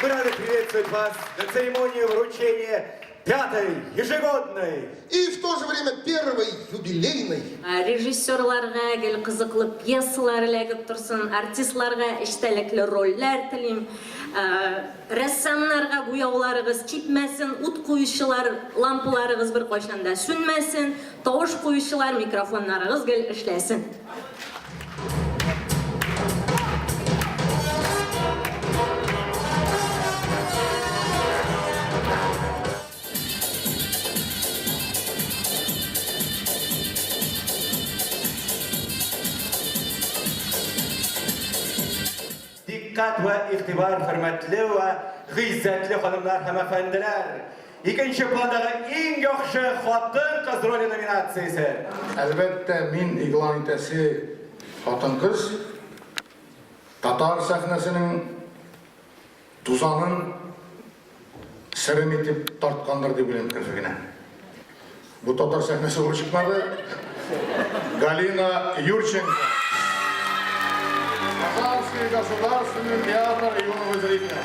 Мы рады приветствовать вас на церемонии вручения пятой ежегодной И в то же время первой юбилейной. Режиссерларга гел кызыклы пьесалар эләгеп торсын, артистларга эчтәлекле рольләр телим. Рәссамнарга буяуларыгыз кипмәсен, ут куючылар лампаларыгыз беркайчан да сүнмәсен, тавыш куючылар микрофоннарыгыз гел эшләсен. Дикъкать вә игътибар, хөрмәтле вә гыйззәтле ханымнар һәм әфәнделәр! Икенче пландагы иң яхшы хатын-кыз роле номинациясе. Әлбәттә, мин игълан итәсе хатын-кыз татар сәхнәсенең тузанын серем итеп тарткандыр дип уйлыйм керфегенә. Бу татар сәхнәсе булып чыкмады. Галина Юрченко. Казанский государственный театр юного зрителя.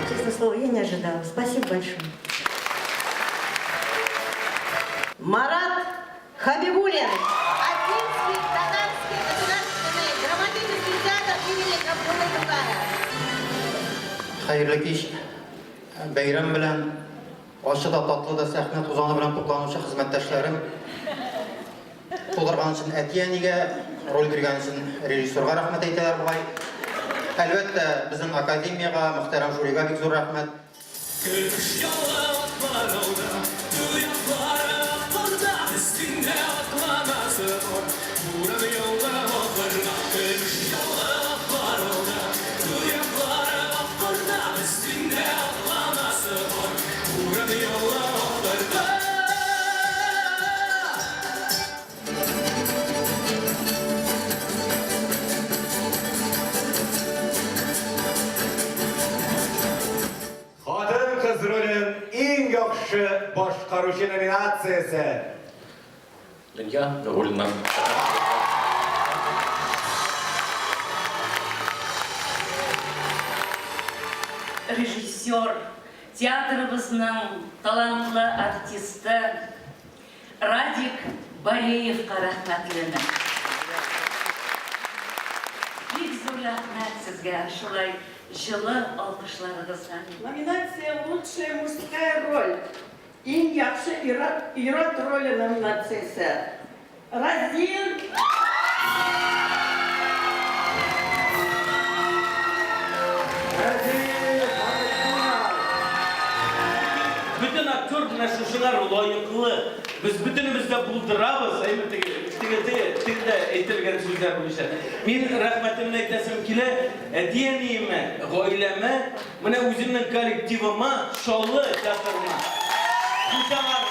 Честное слово, я не ожидала. Спасибо большое. Марат Хабибуллин, Акинский татарский государственный драматический театр имени Габдуллы Тукая. Хәерле кич! Бәйрәм белән, ачы да, татлы да сәхнә тузаны белән тукланучы хезмәттәшләрем! Тудырган өчен әти-әнигә, роль биргән өчен режиссерга рәхмәт әйтәләр бугай. Әлбәттә, безнең академиягә, мөхтәрәм жюрига бик зур рәхмәт. Көмеш яллы атлар алда, Тояклары атларда, Өстендә атланасы бар, Буран яллы ахырга. Көмеш яллы атлар алда, Тояклары атларда, Өстендә атланасы бар, Буран яллы ахырга. Хатын-кыз ролен иң яхшы башкаручы номинациясе. Дөнья Нуруллина. Режиссер, театрыбызның талантлы артисты Радик Бариевка рәхмәтлемен. Бик зур рәхмәт сезгә шулай җылы алкышларыгызга. Номинация Лучшая мужская роль, Иң яхшы ир-ат ир-ат роле номинациясе, Разил. Разил Хәмәтдинов. Бөтен актер менә шушыңар лаеклы. Без бөтенебез дә булдырабыз, әйме теге, теге, теге, тегендә әйтелгән сүзләр буенча. Мин рәхмәтемне әйтәсем килә әти-әниемә, гаиләмә, менә үземнең коллективыма, Чаллы театрына, хуҗаларга.